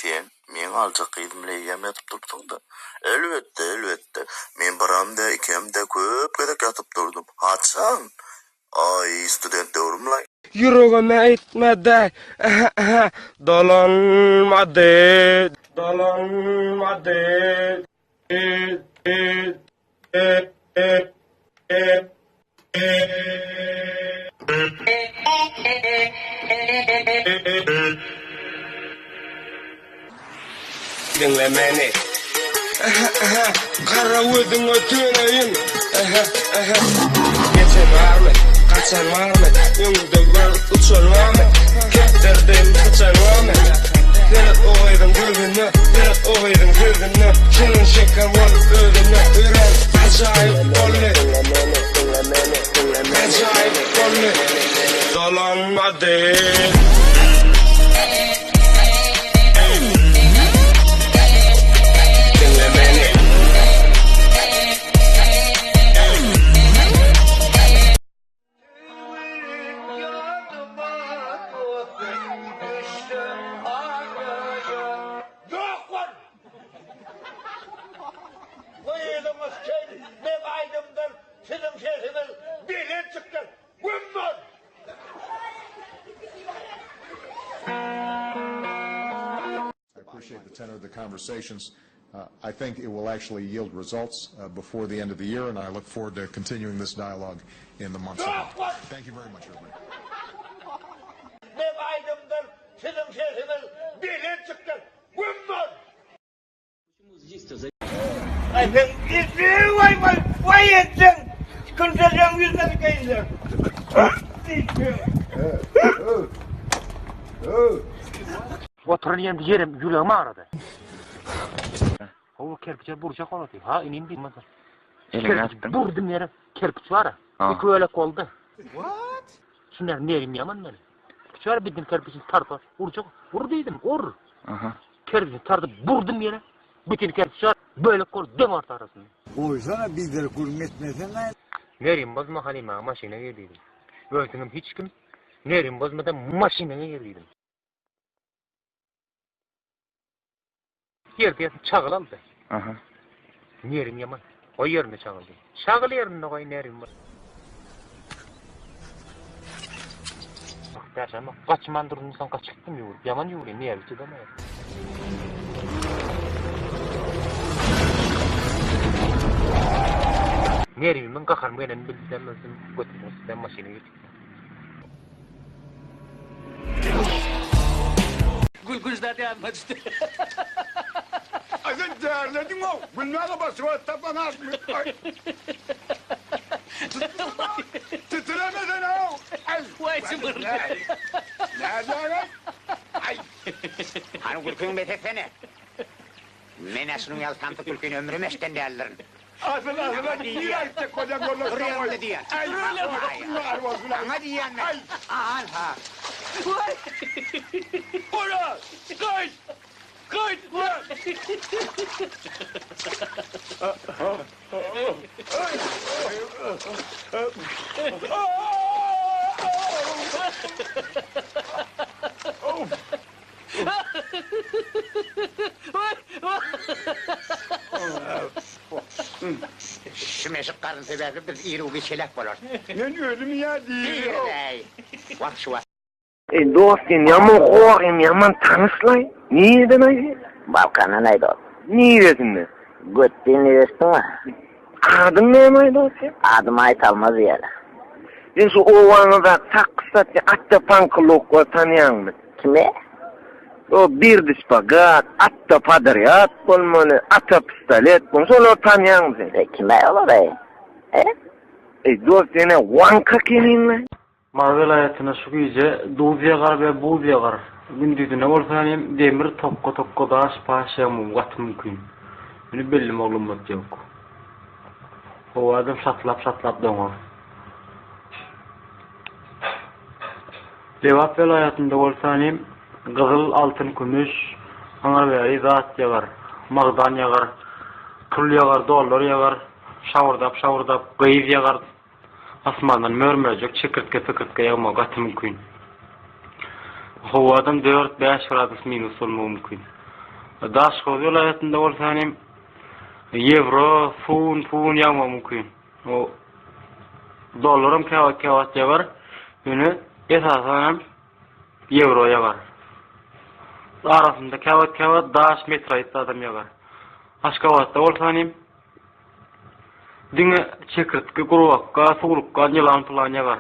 Sen meň aljak gyzym bile eýýäm ýatyp durupsyň-da. Elbetde, elbetde. Men biram-da, ikem-de köp gezek ýatyp durdum. Haçan? Aý, student döwrüm-laý. Ýüregime aýtmady, ähä-ähä, dolanmady, dolanmady, e, e, e, e, e, e. Diňle meni. Ähä-ähä, gara gözüňe döneýin. Ähä-ähä. Geçen barmy, gaçan barmy, öňde görüp uçan barmy, kepderden syçan barmy? Seret o gyzyň gözüne, seret o gyzyň sözüne, şirin şeker bolup özüne örän ajaýyp boldy. Ajaýyp boldy. Dolanmady. Diňle meni. Ýok bol! Gyzyňyz kel, meň aýdymdan siziň sesiňiz belent çykýar. Güm bol! I appreciate the tenor of the conversations. Uh, I think it will actually yield results uh, before the end of the year, and I look forward to continuing this dialogue in the months ahead. Thank you very much, everybody. Meň aýdymdan siziň sesiňiz belent çykýar. Güm bol! Aý sen waý waý waý etseň künsejeň ýüzüne dikeýinler. Oturan ýerimde ýerim ýüregim agrady. Hawa kerpiçe burjak bolady. Ha inim diýmedi. Eliňi atdyň. Burdum ýere kerpiç bar. Iki bölek boldy. What? Şunlar nerim ýaman meni. Kerpiç bar bildim kerpiçini tarpa urjak. Ur diýdim, ur. Aha. Kerpiçini tartyp burdum ýere. Bütin kerpiç bar bölek boldy deň orta arasynda. Goýsana biderek gürrüň etmesene. Nerim bozma halyma maşyna gir diýdim. Özüňem hiç kim nerim bozmadan maşynyňa gir diýdim. Ýerde ýatyp çagyl aldy. Aha. Nerim ýaman. Goý ýerinde çagyl diýdim. Çagyl ýerinde goý nerim. Bäşem gaçman durdum soň gaçyp gitdim ýüwürip. Ýaman ýüwürýän nerwi çydamaýar. Nerwimiň gaharym gelenini bilsem özüm götüm gysdym maşyna girdim. Gülkünç zat ýadyma düşdi. Aý sen därlediň-ow, gülmäge başyňa tapan aşmy? Aý. Titremesene-ow! Aý. Waý jybyr. Nädýäň-aý? Aý. Hany gülküňi bes etsene. Men-ä şunuň ýaly samsyk gülkini ömrüm eşden däldirin. Asyl asyla diýýän. Aýtjak bolýan bolsa Bir ýerinde diýýän. Saňa diýýän men. An-ha. Ura! Gaýt! Gaýt! Şu meşik garyn sebäpli biz iru-giç heläk bolarys. Men özüm ýa diýýän. Diýer-äý. Wah, şu wagt. Eý dost sen ýaman hor hem ýaman tanyşlaý. Nireden aý sen? Balkandan aý dost. Niresinden? Götdin diýersiň-ä. Adyň näme aý dost sen? Adym aýtalmaz diýýärler. Sen şu obaňyzdaky sakgyç satýan Atda paňkylok tanýaňmy? Kimi? O birdi şpagat, Atda podrýad bolmaly, Ata pistolet bolmaly. Şolary tanýaňmy sen? E, kim aý olar aý? E? Eý dost sen-ä waňka ekeniň-le. Mary welaýatynda şu gije duz ýagar we buz ýagar. Gündizine bolsa hem demir tokga-tokga daş-paş ýagmagy gaty mümkin. Ýöne belli maglumat ýok. Howadam şatlap-şatlap doňar. Lebap welaýatynda bolsa hem gyzyl, altyn, kümüş, aňry-bäri zat ýagar. Magdan ýagar, pul ýagar, dollar ýagar, şabyrdap-şabyrdap gyz ýagar. Asmandan mör-möjek, çekirtge-pekirtge ýagmagy gaty mümkin. Howadam dört, bäş gradus minus bolmagy mümkin. Daşoguz welaýatynda bolsa hem ýewro, funt, fun ýagmagy mümkin. O dollaram käwagt käwagt ýagar. Ýöne esasan hem ýewro ýagar. Arasynda käwagt käwagt daş metroid zadam ýagar. Aşgabatda bolsa hem diňe çekirtgi, gurbakga, suwlukgan, ýylan pylan ýagar.